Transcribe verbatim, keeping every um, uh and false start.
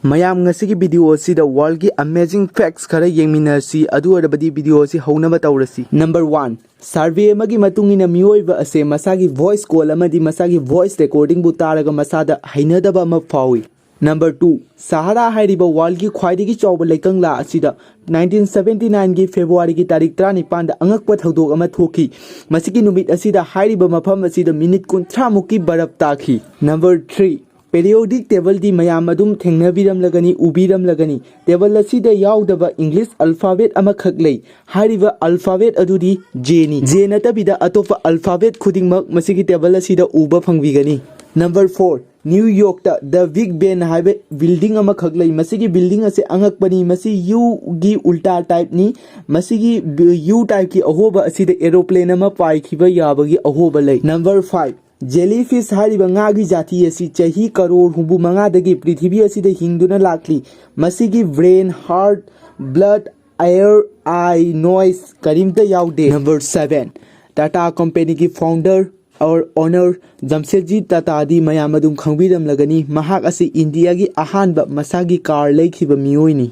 ꯃꯌꯥꯝ, ꯉꯁꯤꯒꯤ video ꯑꯁꯤꯗ worldꯒꯤ amazing facts ꯈꯔ ꯌꯦꯡꯃꯤꯟꯅꯔꯁꯤ꯫ ꯑꯗꯨ ꯑꯣꯏꯔꯕꯗꯤ video ꯑꯁꯤ ꯍꯧꯅꯕ ꯇꯧꯔꯁꯤ꯫ Number one, survey ꯑꯃꯒꯤ ꯃꯇꯨꯡ ꯏꯟꯅ ꯃꯤꯑꯣꯏꯕ ꯑꯁꯦ ꯃꯁꯥꯒꯤ voice call ꯑꯃꯗꯤ ꯃꯁꯥꯒꯤ voice recordingꯕꯨ ꯇꯥꯔꯒ ꯃꯁꯥꯗ ꯍꯩꯅꯗꯕ ꯑꯃ ꯐꯥꯎꯏ꯫ Number two, ꯁꯍꯥꯔꯥ ꯍꯥꯏꯔꯤꯕ worldꯒꯤ ꯈ꯭ꯋꯥꯏꯗꯒꯤ ꯆꯥꯎꯕ ꯂꯩꯀꯪꯂꯥ ꯑꯁꯤꯗ nineteen seventy nineꯒꯤ Februaryꯒꯤ ꯇꯥꯔꯤꯛ ꯇꯔꯥꯅꯤꯄꯥꯟꯗ ꯑꯉꯛꯄ ꯊꯧꯗꯣꯛ ꯑꯃ ꯊꯣꯛꯈꯤ꯫ ꯃꯁꯤꯒꯤ ꯅꯨꯃꯤꯠ ꯑꯁꯤꯗ ꯍꯥꯏꯔꯤꯕ ꯃꯐꯝ ꯑꯁꯤꯗ minute ꯀꯨꯟꯊ꯭ꯔꯥ ꯃꯨꯛꯀꯤ ꯕꯔꯞ ꯇꯥꯈꯤ꯫ Number three, periodic tableꯗꯤ ꯃꯌꯥꯝ ꯑꯗꯨꯝ ꯊꯦꯡꯅꯕꯤꯔꯝꯂꯒꯅꯤ, ꯎꯕꯤꯔꯝꯂꯒꯅꯤ꯫ Table ꯑꯁꯤꯗ ꯌꯥꯎꯗꯕ English alphabet ꯑꯃꯈꯛ ꯂꯩ꯫ ꯍꯥꯏꯔꯤꯕ alphabet ꯑꯗꯨꯗꯤ Jꯅꯤ꯫ J ꯅꯠꯇꯕꯤꯗ ꯑꯇꯣꯞꯄ alphabet ꯈꯨꯗꯤꯡꯃꯛ ꯃꯁꯤꯒꯤ table ꯑꯁꯤꯗ ꯎꯕ ꯐꯪꯕꯤꯒꯅꯤ꯫ Number four, New Yorkꯇ The Big Ben ꯍꯥꯏꯕ building ꯑꯃꯈꯛ ꯂꯩ꯫ ꯃꯁꯤꯒꯤ building ꯑꯁꯤ ꯑꯉꯛꯄꯅꯤ꯫ ꯃꯁꯤ Uꯒꯤ ꯎꯜꯇꯥ typeꯅꯤ꯫ ꯃꯁꯤꯒꯤ ꯕ-, U typeꯀꯤ ꯑꯍꯣꯕ ꯑꯁꯤꯗ aeroplane ꯑꯃ ꯄꯥꯏꯈꯤꯕ ꯌꯥꯕꯒꯤ ꯑꯍꯣꯕ ꯂꯩ꯫ Number five, jellyfish ꯍꯥꯏꯔꯤꯕ ꯉꯥꯒꯤ ꯖꯥꯇꯤ ꯑꯁꯤ ꯆꯍꯤ ꯀꯔꯣꯔ ꯍꯨꯝꯐꯨ ꯃꯉꯥꯗꯒꯤ ꯄ꯭ꯔꯤꯊꯤꯕꯤ ꯑꯁꯤꯗ ꯍꯤꯡꯗꯨꯅ ꯂꯥꯛꯂꯤ꯫ ꯃꯁꯤꯒꯤ brain, heart, blood, air, eye, nose ꯀꯔꯤꯝꯇ ꯌꯥꯎꯗꯦ꯫ Number seven, Tata companyꯒꯤ founder or owner Jamsetji ꯇꯥꯇꯥꯗꯤ ꯃꯌꯥꯝ ꯑꯗꯨꯝ ꯈꯪꯕꯤꯔꯝꯂꯒꯅꯤ꯫ ꯃꯍꯥꯛ ꯑꯁꯤ ꯏꯟꯗꯤꯌꯥꯒꯤ ꯑꯍꯥꯟꯕ ꯃꯁꯥꯒꯤ car ꯂꯩꯈꯤꯕ ꯃꯤꯑꯣꯏꯅꯤ꯫